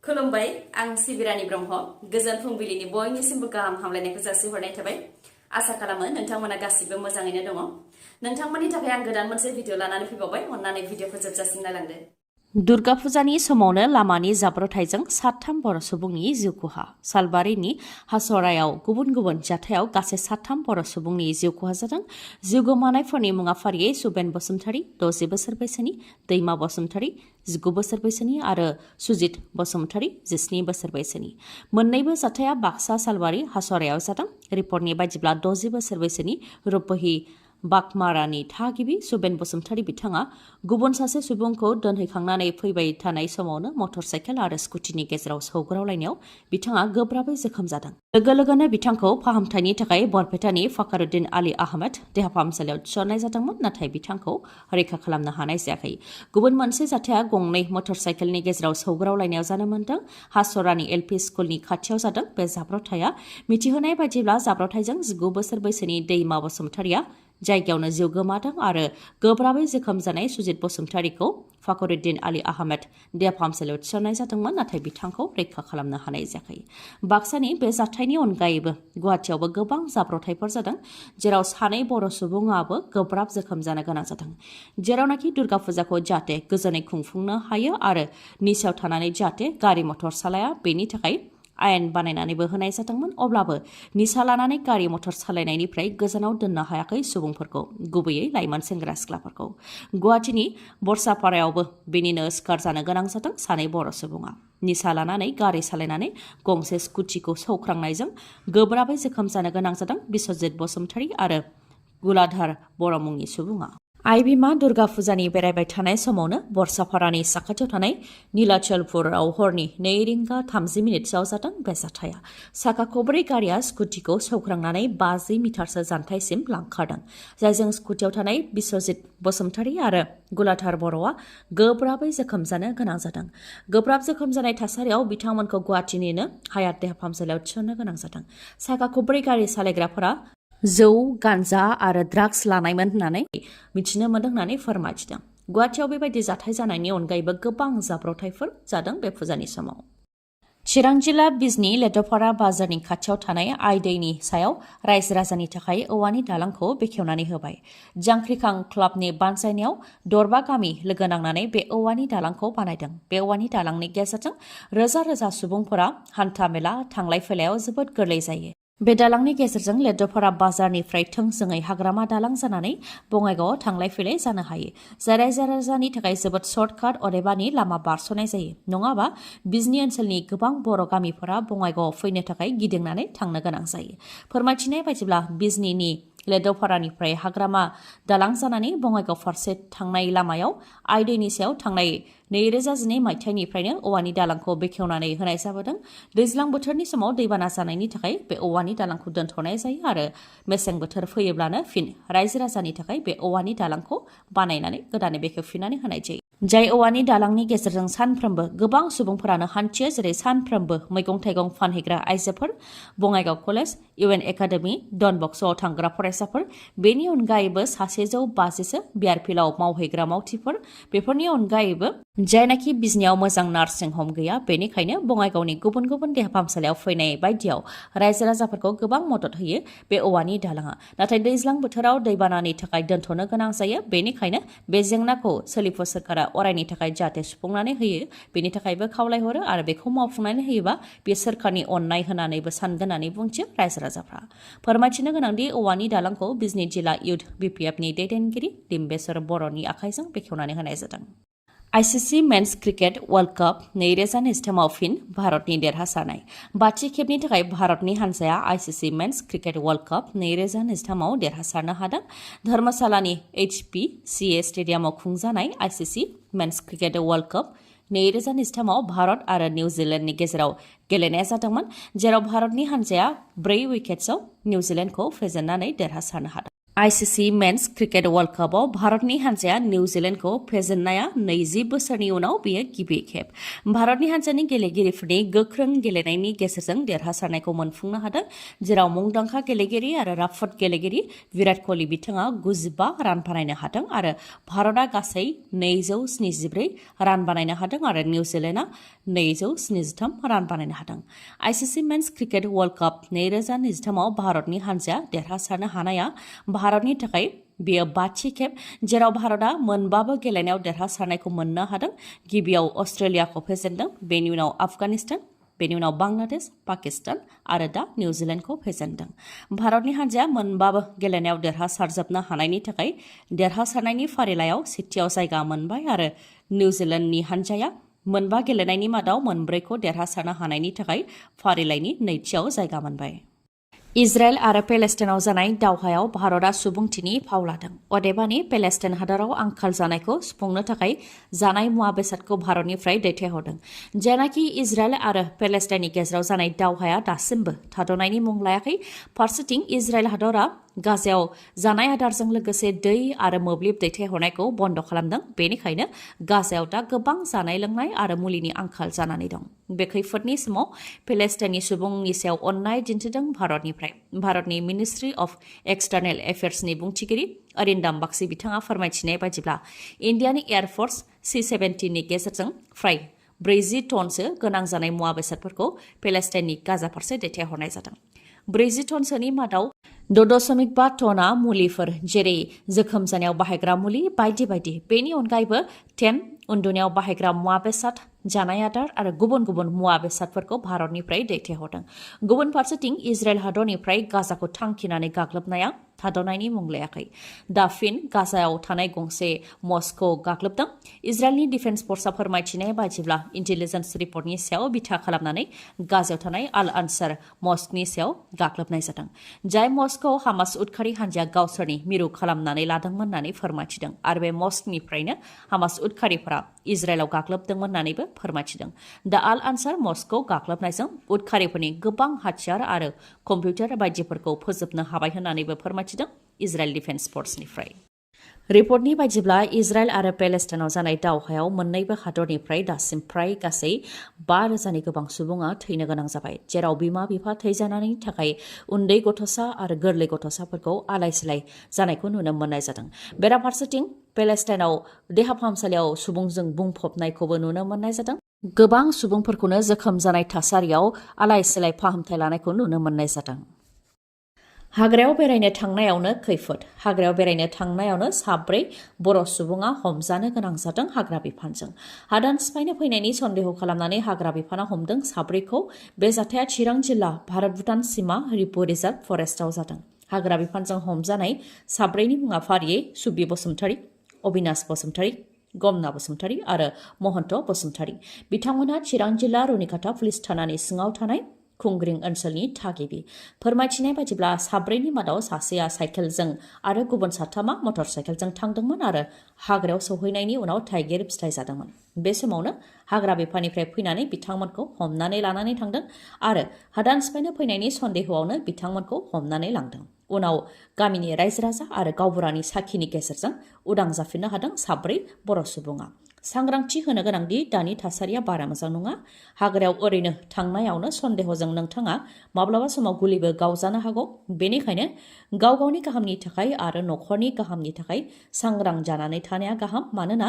खुलुमबाय आं सिबिरानि ब्रह्म गोजोन फुंबिलिनि बयनिसिमबो गाहाम हामलायनायखौ जासिहरनाय थाबाय आसा खालामो नोंथांमोना गासिबो मोजाङैनो दङ नोंथांमोननि थाखाय आं गोदान मोनसे भिडिअ लानानै फैबावबाय अन्नानै भिडिअखौ जोबजासिम नायलांदो दुर्गा फुजानि समावनो लामानि जाब्रथायजों साथाम बर' सुबुंनि जिउ खहा सालबारिनि हासरायाव गुबुन गुबुन जाथायाव गासै साथाम बर' सुबुंनि जिउ खहा जादों जिउ गोमानायफोरनि मुङा फारियै सुबेन बसुमतारी 60 बोसोर बैसोनि दैमा बसुमतारी 19 बोसोर बैसोनि आरो सुजित बसुमतारी 17 बोसोर बैसोनि मोन्नैबो जाथाया बाक्सा सालबारि हासरायाव जादों रिपर्टनि बायदिब्ला 60 बोसोर बैसोनि रुपहि बागमारानि थागिबि सुबेन बसुमतारी बिथाङा गुबुन सासे सुबुंखौ दोनहैखांनानै फैबाय थानाय समावनो मटर साइकेल आरो स्कुटिनि गेजेराव सौग्रावलायनायाव बिथाङा गोब्राबै जोखोम जादों लोगो लोगोनो बिथांखौ फाहामथायनि थाखाय बरपेटानि फाखरुद्दिन आली आहमेद देहा फाहामसालियाव थिसननाय जादोंमोन नाथाय बिथांखौ रैखा खालामनो हानाय जायाखै गुबुन मोनसे जाथाया गंनै मटर साइकेलनि गेजेराव सौग्रावलायनायाव जानो मोन्दों हासरानि एलपि स्कुलनि खाथियाव जादों बे जाब्रबथाया मिथिहोनाय बायदिब्ला जाब्रबथायजों 19 बोसोर बैसोनि दैमा बसुमतारीया जायगायावनो जिउ गोमादों आरो गोब्राबै जोखोम जानाय सुजित बसुमतारीखौ फाखरुद्दिन आली आहमेद देहा फाहामसालियाव थिसननाय जादोंमोन नाथाय बिथांखौ रैखा खालामनो हानाय जायाखै बाक्सानि बे जाथायनि अनगायैबो गुवाहाटियावबो गोबां जाब्रबथायफोर जादों जेराव सानै बर' सुबुङाबो गोब्राब जोखोम जानो गोनां जादों जेरावनाखि दुर्गा फुजाखौ जाहाथे गोजोनै खुंफुंनो हायो आरो निसायाव थानानै जाहाथे गारि मटर सालाया बेनि थाखाय आयेन बानायनानैबो होनाय जादोंमोन अब्लाबो निसा लानानै गारि मटर सालायनायनिफ्राय गोजानाव दोननो हायाखै सुबुंफोरखौ गुबैयै लाइमोन सेंग्रा सिख्लाफोरखौ गुवाहाटिनि बरसापारायावबो बेनिनो सिखार जानो गोनां जादों सानै बर' सुबुङा निसा लानानै गारि सालायनानै गंसे स्कुटिखौ सौख्रांनायजों गोब्राबै जोखोम जानो गोनां जादों बिश्वजित बसुमतारी आरो गुलाधार बर' मुंनि सुबुङा आइ बिमा दुर्गा फुजानि बेरायबाय थानाय समावनो बरसापारानि साखाथियाव थानाय नीलाचलपुराव हरनि 2:30 जादों बे जाथाया साखा खब्रै गारिया स्कुटिखौ सौख्रांनानै 50 मिटारसो जानथायसिम लांखारदों जायजों स्कुटियाव थानाय बिश्वजित बसुमतारी आरो गुलाधार बर'आ गोब्राबै जोखोम जानो गोनां जादों गोब्राब जोखोम जानाय थासारियाव बिथांमोनखौ गुवाहाटिनिनो हायात देहा फाहामसालियाव थिसननो गोनां जादों साखा खब्रै गारि सालायग्राफोरा जौ गान्जा आरो ड्राग्स लानायमोन होननानै मिथिनो मोन्दों होननानै फोरमायथिदों गुवाहाटियाव बेबायदि जाथाय जानायनि अनगायैबो गोबां जाब्रबथायफोर जादों बे फुजानि समाव चिरां जिल्ला बिजनी लेद'पारा बाजारनि खाथियाव थानाय आइ दैनि सायाव रायजो राजानि थाखाय औवानि दालांखौ बेखेवनानै होबाय जांख्रिखां क्लाबनि बानजायनायाव दरबा गामि लोगो नांनानै बे औवानि दालांखौ बानायदों बे औवानि दालांनि गेजेरजों रोजा रोजा सुबुंफोरा हान्था मेला थांलाय फैलायाव जोबोद गोरलै जायो बे दालांनि गेजेरजों लेद'पारा बाजारनिफ्राय थोंजोङै हाग्रामा दालां जानानै बङाइगावआव थांलाय फैलाय जानो हायो जाय रायजो राजानि थाखाय जोबोद सर्टकाट अदेबानि लामा बारस'नाय जायो नङाबा बिजनी ओनसोलनि गोबां बर' गामिफोरा बङाइगावआव फैनो थाखाय गिदिंनानै थांनो गोनां जायो फोरमायथिनाय बायदिब्ला बिजनीनि लेद'पारानिफ्राय हाग्रामा दालां जानानै बङाइगाव फारसे थांनाय लामायाव आइ दैनि सायाव थांनाय 2012 मायथाइनिफ्रायनो औवानि दालांखौ बेखेवनानै होनाय जाबोदों दैज्लां बोथोरनि समाव दैबाना जानायनि थाखाय बे औवानि दालांखौ दोनथ'नाय जायो आरो मेसें बोथोर फैयोब्लानो फिन रायजो राजानि थाखाय बे औवानि दालांखौ बानायनानै गोदानै बेखेवफिननानै होनाय जायो जाय औवानि दालांनि गेजेरजों सानफ्रोमबो गोबां सुबुंफोरानो हान्थियो जेरै सानफ्रोमबो मैगं थाइगं फानहैग्रा आइजोफोर बङाइगाव कलेज इउएन एकाडेमि डन बक्सआव थांग्रा फरायसाफोर बेनि अनगायैबो 150सो बिआरपिएलआव मावहैग्रा मावथिफोर बेफोरनि अनगायैबो जायनाखि बिजनीयाव मोजां नार्सिं हम गैया बेनिखायनो बङाइगावनि गुबुन गुबुन देहा फाहामसालियाव फैनाय बायदियाव रायजो राजाफोरखौ गोबां मदद होयो बे औवानि दालाङा नाथाय दैज्लां बोथोराव दैबानानि थाखाय दोनथ'नो गोनां जायो बेनिखायनो बे जेंनाखौ सोलिफु सोरखारा अरायनि थाखाय जाहाथे सुफुंनानै होयो बेनि थाखायबो खावलायहरो आरो बेखौ मावफुंनानै होयोबा बे सोरखारनि अननाय होनानैबो सानगोन होननानै बुंथियो रायजो राजाफ्रा फोरमायथिनो गोनांदि औवानि दालांखौ बिजनी जिल्ला इउथ बिपिएफनि दैदेनगिरि डिम्बेश्वर बर'नि आखाइजों बेखेवनानै होनाय जादों ICC men's cricket world cup 2023 फिन भारतनि देरहासारनाय बाथि खेबनि थाखाय भारतनि हान्जाया ICC men's cricket world cup 2023 देरहासारनो हादों धर्मशालानि HPCA स्टेडियामाव खुंजानाय ICC men's cricket world cup 2023 Bharat आरो निउजिलेन्डनि गेजेराव गेलेनाया जादोंमोन जेराव भारतनि हान्जाया 4 विकेट्सआव निउजिलेन्डखौ फेजेननानै देरहासारनो हादों आईसीसी मेन्स क्रिकेट वर्ल्ड कपआव भारतनि हान्जाया निउजिलेन्डखौ फेजेननाया 20 बोसोरनि उनाव बेयो गिबि खेब। भारतनि हान्जानि गेलेगिरिफोरनि गोख्रों गेलेनायनि गेजेरजों देरहासारनायखौ मोनफुंनो हादों, जेराव मुंदांखा गेलेगिरि आरो राफोद गेलेगिरि विराट कोहली बिथाङा 95 रान बानायनो हादों आरो भारतआ गासै 274 रान बानायनो हादों आरो निउजिलेन्डआ 273 रान बानायनो हादों। ICC men's cricket world cup 2023 आव भारतनि हान्जाया देरहासारनो हानाया भारतनि थाखाय बेयो 5थि खेब, जेराव भारतआ मोनबाबो गेलेनायाव देरहासारनायखौ मोननो हादों। गिबियाव अस्ट्रेलियाखौ फेजेनदों, बेनि उनाव आफगानिस्तान, बेनि उनाव बांलादेश, पाकिस्तान आरो दा निउजिलेन्डखौ फेजेनदों। भारतनि हान्जाया मोनबाबो गेलेनायाव देरहासारजोबनो हानायनि थाखाय देरहासारनायनि फारिलाइयाव सेथियाव जायगा मोनबाय आरो निउजिलेन्डनि हान्जाया मोनबा गेलेनायनि मादाव मोनब्रैखौ देरहासारनो हानायनि थाखाय फारिलाइनि नैथियाव जायगा मोनबाय। इजराइल आरो पेलेस्टाइनाव जानाय दावहायाव भारतआ सुबुंथिनि फाव लादों। अदेबानि पेलेस्टाइन हादराव आंखाल जानायखौ सुफुंनो थाखाय जानाय मुवा बेसादखौ भारतनिफ्राय दैथायहरदों। जेनाखि इजराइल आरो पेलेस्टाइननि गेजेराव जानाय दावहाया दासिमबो थाद'नायनि मुं लायाखै। फारसेथिं इजराइल हादरा गाजायाव जानाय आदारजों लोगोसे दै आरो मोब्लिब दैथायहरनायखौ बन्द खालामदों। बेनिखायनो गाजायाव दा गोबां जानाय लोंनाय आरो मुलिनि आंखाल जानानै दं। बे खैफोदनि समाव पेलेस्टाइननि सुबुंनि सायाव अननाय दिन्थिदों भारतनिफ्राय। भारतनि मिनिस्ट्रि अफ एक्सटार्नेल एफेयार्सनि बुंथिगिरि अरिन्दाम बागची बिथाङा फोरमायथिनाय बायदिब्ला इन्डियानि एयारफर्स C-17नि गेजेरजों फ्राय 40 टनसो गोनां जानाय मुवा बेसादफोरखौ पेलेस्टाइननि गाजा फारसे दैथायहरनाय जादों। 40 टनसोनि मादाव 6.5 टना मुलिफोर, जेरै जोखोम जानायाव बाहायग्रा मुलि बायदि बायदि। बेनि अनगायैबो टेन्ट, उन्दुनायाव बाहायग्रा मुवा बेसाद, जानाय आदार आरो गुबुन गुबुन मुवा बेसादफोरखौ भारतनिफ्राय दैथायहरदों। गुबुन फारसेथिं इजराइल हादरनिफ्राय गाजाखौ थांखिनानै गाग्लोबनाया थाद'नायनि मुं लायाखै। दा फिन गाजायाव थानाय गंसे मस्कखौ गाग्लोबदों। इजराइलनि डिफेन्स फर्सआ फोरमायथिनाय बायदिब्ला इन्टेलिजेन्स रिपर्टनि सायाव बिथा खालामनानै गाजायाव थानाय आल आनसार मस्कनि सायाव गाग्लोबनाय जादों, जाय मस्कखौ हामास उदखारि हान्जाया गावसोरनि मिरु खालामनानै लादोंमोन होननानै फोरमायथिदों आरो बे मस्कनिफ्रायनो हामास उदखारिफोरा इजराइलाव गाग्लोबदोंमोन होननानैबो फोरमायथिदों। दा आल आनसार मस्कखौ गाग्लोबनायजों उदखारिफोरनि गोबां हाथियार आरो कम्पिउटार बायदिफोरखौ फोजोबनो हाबाय होननानैबो फोरमायथिदों इजराइल डिफेन्स फर्सनिफ्राय। रिपर्टनि बायदिब्ला इजराइल आरो पेलेस्टाइनाव जानाय दावहायाव मोन्नैबो हादरनिफ्राय दासिम फ्राय गासै 5,000नि गोबां सुबुङा थैनो गोनां जाबाय, जेराव बिमा-बिफा थैजानायनि थाखाय उन्दै गथ'सा आरो गोरलै गथ'साफोरखौ आलाय-सिलाय जानायखौ नुनो मोननाय जादों। बेराफारसेथिं पेलेस्टाइनाव देहा फाहामसालियाव सुबुंजों बुंफबनायखौबो नुनो मोननाय जादों। गोबां सुबुंफोरखौनो जोखोम जानाय थासारियाव आलाय-सिलाय फाहामथाय लानायखौ नुनो मोननाय जादों। हाग्रायाव बेरायनो थांनायावनो खैफोद। हाग्रायाव बेरायनो थांनायावनो 4 बर' सुबुङा हमजानो गोनां जादों हाग्रा बिफानजों। हादान सिफायनो फैनायनि सन्देह खालामनानै हाग्रा बिफाना हमदों 4खौ। बे जाथाया चिरां जिल्ला भारत-भुटान सिमा रिपु रिजार्भ फरेस्टआव जादों। हाग्रा बिफानजों हमजानाय 4नि मुङा फारियै सुबि बसुमतारी, अबिनाश बसुमतारी, गमना बसुमतारी आरो महन्त बसुमतारी। बिथांमोनहा चिरां जिल्ला रुनिकाटा पुलिस थानानि सिङाव थानाय खुंग्रिं ओनसोलनि थागिबि। फोरमायथिनाय बायदिब्ला 4नि मादाव सासेया साइकेलजों आरो गुबुन 3 मटर साइकेलजों थांदोंमोन आरो हाग्रायाव सौहैनायनि उनाव थाइगिर फिथाइ जादोंमोन। बे समावनो हाग्रा बिफाननिफ्राय फैनानै बिथांमोनखौ हमनानै लानानै थांदों आरो हादान सिफायनो फैनायनि सन्देहआवनो बिथांमोनखौ हमनानै लांदों। उनाव गामिनि रायजो राजा आरो गावबुरानि साखिनि गेजेरजों उदां जाफिननो हादों 4 बर' सुबुङा। सांग्रांथि होनो गोनांदि दानि थासारिया बारा मोजां नङा। हाग्रायाव ओरैनो थांनायावनो सन्देहजों नोंथाङा माब्लाबा समाव गुलिबो गावजानो हागौ। बेनिखायनो गाव गावनि गाहामनि थाखाय आरो न'खरनि गाहामनि थाखाय सांग्रां जानानै थानाया गाहाम। मानोना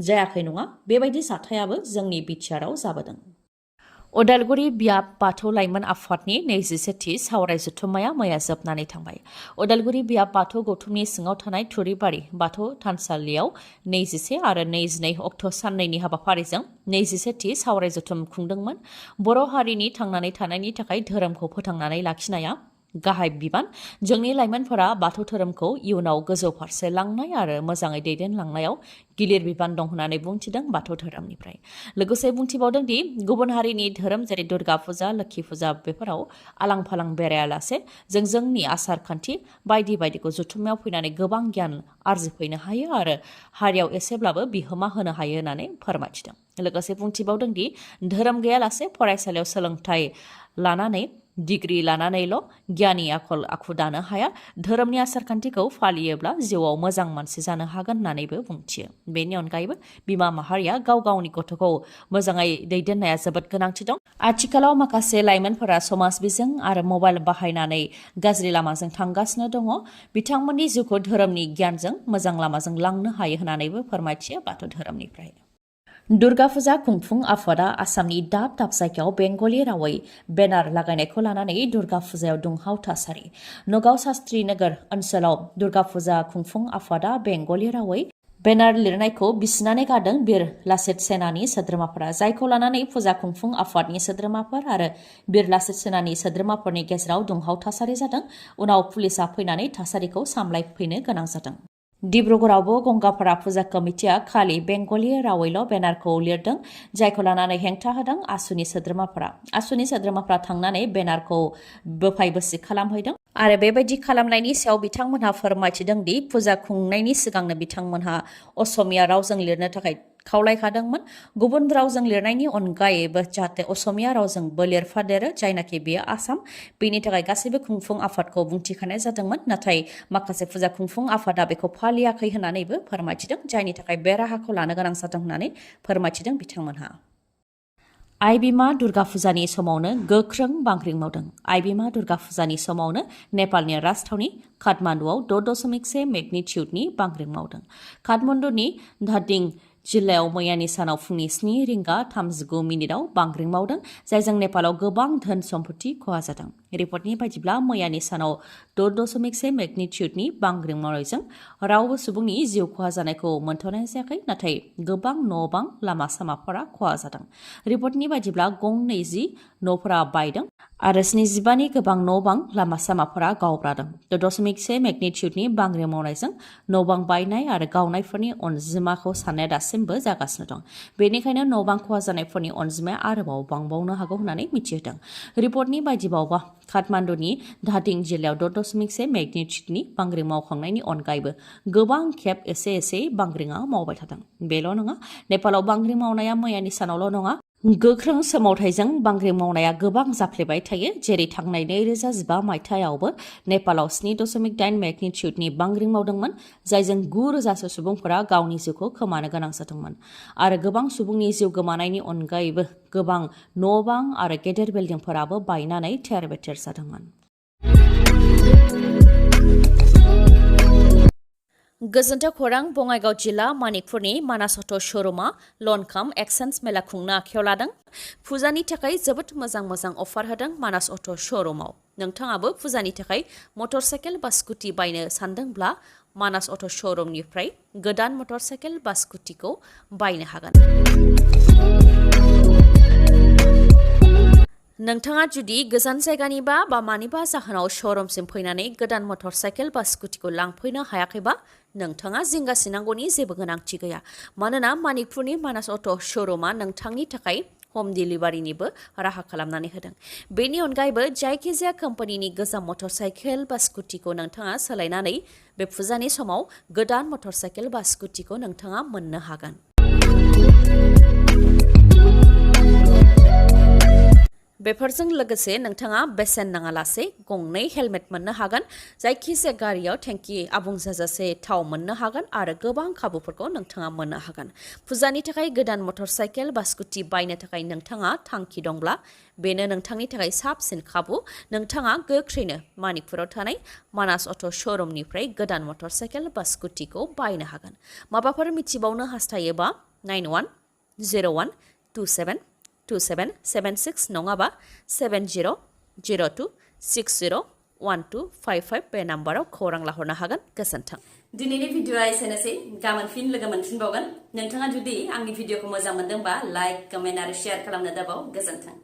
जायाखै नङा, बेबायदि जाथायाबो जोंनि बिटिआरआव जाबोदों। उदालगुरि बियाब बाथौ लाइमोन आफादनि 21थि सावराय जथुम्माया मैया जोबनानै थांबाय। उदालगुरि बियाब बाथौ गौथुमनि सिङाव थानाय थुरिबारि बाथौ थानसालियाव 21 आरो 22 अक्ट' साननैनि हाबाफारिजों 21थि सावराय जथुम खुंदोंमोन। बर' हारिनि थांनानै थानायनि थाखाय धोरोमखौ फोथांनानै लाखिनाया गाहाय बिबान। जोंनि लाइमोनफोरा बाथौ धोरोमखौ इयुनाव गोजौ फारसे लांनाय आरो मोजाङै दैदेनलांनायाव गिलिर बिबान दं होननानै बुंथिदों बाथौ धोरोमनिफ्राय। लोगोसे बुंथिबावदों दि गुबुन हारिनि धोरोम जेरै दुर्गा फुजा, लोक्षि फुजा बेफोराव आलां-फालां बेरायालासे जों जोंनि आसार खान्थि बायदि बायदिखौ जथुम्मायाव फैनानै गोबां गियान आरजिफैनो हायो आरो हारियाव एसेब्लाबो बिहोमा होनो हायो होननानै फोरमायथिदों। लोगोसे बुंथिबावदों दि धोरोम गैयालासे फरायसालियाव सोलोंथाइ लानानै डिग्री लानानैल' गियानि आखल आखु दानो हाया धोरोमनि आसारखान्थिखौ फालियोब्ला जिउआव मोजां मानसि जानो हागोन होननानैबो बुंथियो। बेनि अनगायैबो बिमा माहारिया गाव गावनि गथ'खौ मोजाङै दैदेननाया जोबोद गोनांथि दं। आथिखालाव माखासे लाइमोनफोरा समाज बिजों आरो मबाइल बाहायनानै गाज्रि लामाजों थांगासिनो दङ। बिथांमोननि जिउखौ धोरोमनि गियानजों मोजां लामाजों लांनो हायो होननानैबो फोरमायथियो बाथौ धोरोमनिफ्राय। दुर्गा फुजा खुंफुं आफादा आसामनि दाब दाब जायगायाव बेंगलि रावै बेनार लागायनायखौ लानानै दुर्गा फुजायाव दुंहाव थासारि। नगाव शास्त्री नगर ओनसोलाव दुर्गा फुजा खुंफुं आफादा बेंगलि रावै बेनार लिरनायखौ बिसिनानै गारदों बिर लाचित सेनानि सोद्रोमाफोरा, जायखौ लानानै फुजा खुंफुं आफादनि सोद्रोमाफोर आरो बिर लाचित सेनानि सोद्रोमाफोरनि गेजेराव दुंहाव थासारि जादों। उनाव पुलिसा फैनानै थासारिखौ सामलायफैनो गोनां जादों। डिब्रुगड़ावबो गंगापारा फुजा कमिटिया खालि बेंगलि रावैल' बेनारखौ लिरदों, जायखौ लानानै हेंथा होदों आसुनि सोद्रोमाफोरा। आसुनि सोद्रोमाफोरा थांनानै बेनारखौ बोफाय बोसि खालामहैदों आरो बेबायदि खालामनायनि सायाव बिथांमोनहा फोरमायथिदों दि फुजा खुंनायनि सिगांनो बिथांमोनहा असमिया रावजों लिरनो थाखाय खावलायखादोंमोन। गुबुन रावजों लिरनायनि अनगायैबो जाहाथे असमिया रावजोंबो लिरफादेरो, जायनाखि बेयो आसाम, बेनि थाखाय गासैबो खुंफुं आफादखौ बुंथिखानाय जादोंमोन। नाथाय माखासे फुजा खुंफुं आफादा बेखौ फालियाखै होननानैबो फोरमायथिदों, जायनि थाखाय बे राहाखौ लानो गोनां जादों होननानै फोरमायथिदों बिथांमोनहा। आइ बिमा दुर्गा फुजानि समावनो गोख्रों बांग्रिं मावदों। आइ बिमा दुर्गा फुजानि समावनो नेपालनि राजथावनि काठमान्डुआव 6.1 मेगनिटिउडनि बांग्रिं मावदों। काठमान्डुनि धादिं जिल्लायाव मैयानि सानाव फुंनि 7:39 बांग्रिं मावदों, जायजों नेपालाव गोबां धोन सम्पति खहा जादों। रिपर्टनि बायदिब्ला मैयानि सानाव 6.1 मेगनिटिउडनि बांग्रिं मावनायजों रावबो सुबुंनि जिउ खहा जानायखौ मोनथ'नाय जायाखै, नाथाय गोबां न' बां लामा सामाफोरा खहा जादों। रिपर्टनि बायदिब्ला गं 20 न'फोरा बायदों आरो 75नि गोबां न' बां लामा सामाफोरा गावब्रादों। 6.1 मेगनिटिउडनि बांग्रिं मावनायजों न' बां बायनाय आरो गावनायफोरनि अनजिमाखौ साननाया दासिमबो जागासिनो दं। बेनिखायनो न' बां खहा जानायफोरनि अनजिमाया आरोबाव बांबावनो हागौ होननानै मिथिहोदों। रिपर्टनि बायदिबावबा काठमान्डुनि धादिं जिल्लायाव 6.1 मेगनिटिउडनि बांग्रिं मावखांनायनि अनगायैबो गोबां खेब एसे एसे बांग्रिंआ मावबाय थादों। बेल' नङा, नेपालाव बांग्रिं मावनाया मैयानि सानावल' नङा, गोख्रों सोमावथायजों बांग्रिं मावनाया गोबां जाफ्लेबाय थायो। जेरै थांनाय 2015 मायथाइयावबो नेपालाव 7.8 मेगनिटिउडनि बांग्रिं मावदोंमोन, जायजों 9,000सो सुबुंफोरा गावनि जिउखौ खोमानो गोनां जादोंमोन आरो गोबां सुबुंनि जिउ गोमानायनि अनगायैबो गोबां न' बां आरो गेदेर बिल्डिंफोराबो बायनानै थेर बेथेर जादोंमोन। गोजोन्थों खौरां। बङाइगाव जिल्ला मानिकपुरनि मानास अट' श'रुमा लनकाम एक्सचेन्ज मेला खुंनो आखायाव लादों। फुजानि थाखाय जोबोद मोजां अफार होदों मानास अट' श'रुमाव। नोंथाङाबो फुजानि थाखाय मटर साइकेल बा स्कुटि बायनो सानदोंब्ला मानास अट' श'रुमनिफ्राय गोदान मटर साइकेल बा स्कुटिखौ बायनो हागोन। नोंथाङा जुदि गोजान जायगानिबा बा मानिबा जाहोनाव श'रुमसिम फैनानै गोदान मटर साइकेल बा स्कुटिखौ लांफैनो हायाखैबा नोंथाङा जिंगासिनांगौनि जेबो गोनांथि गैया। मानोना मानिकपुरनि मानास अट' श'रुमा नोंथांनि थाखाय हम डिलिभारिनिबो राहा खालामनानै होदों। बेनि अनगायैबो जायखिजाया कम्पानिनि गोजाम मटर साइकेल बा स्कुटिखौ नोंथाङा सोलायनानै बे फुजानि समाव गोदान मटर साइकेल बा स्कुटिखौ नोंथाङा मोननो हागोन। बेफोरजों लोगोसे नोंथाङा बेसेन नाङालासे गंनै हेलमेट मोननो हागोन, जायखिजाया गारियाव टेंकि आबुं जाजासे थाव मोननो हागोन आरो गोबां खाबुफोरखौ नोंथाङा मोननो हागोन। फुजानि थाखाय गोदान मटर साइकेल बा स्कुटि बायनो थाखाय नोंथाङा थांखि दंब्ला बेनो नोंथांनि थाखाय साबसिन खाबु। नोंथाङा गोख्रैनो मानिकपुराव थानाय मानास अट' श'रुमनिफ्राय गोदान मटर साइकेल बा स्कुटिखौ बायनो हागोन। माबाफोर मिथिबावनो हास्थायोबा 9101272776 नङाबा 7002601255 बे नाम्बाराव खौरां लाहरनो हागोन। गोजोन्थों। दिनैनि भिडिअ'आ एसेनोसै। गाबोन फिन लोगो मोनफिनबावगोन। नोंथाङा जुदि आंनि भिडिअ'खौ मोजां मोनदोंबा लाइक, कमेन्ट आरो शेयार खालामनो दाबाव। गोजोन्थों।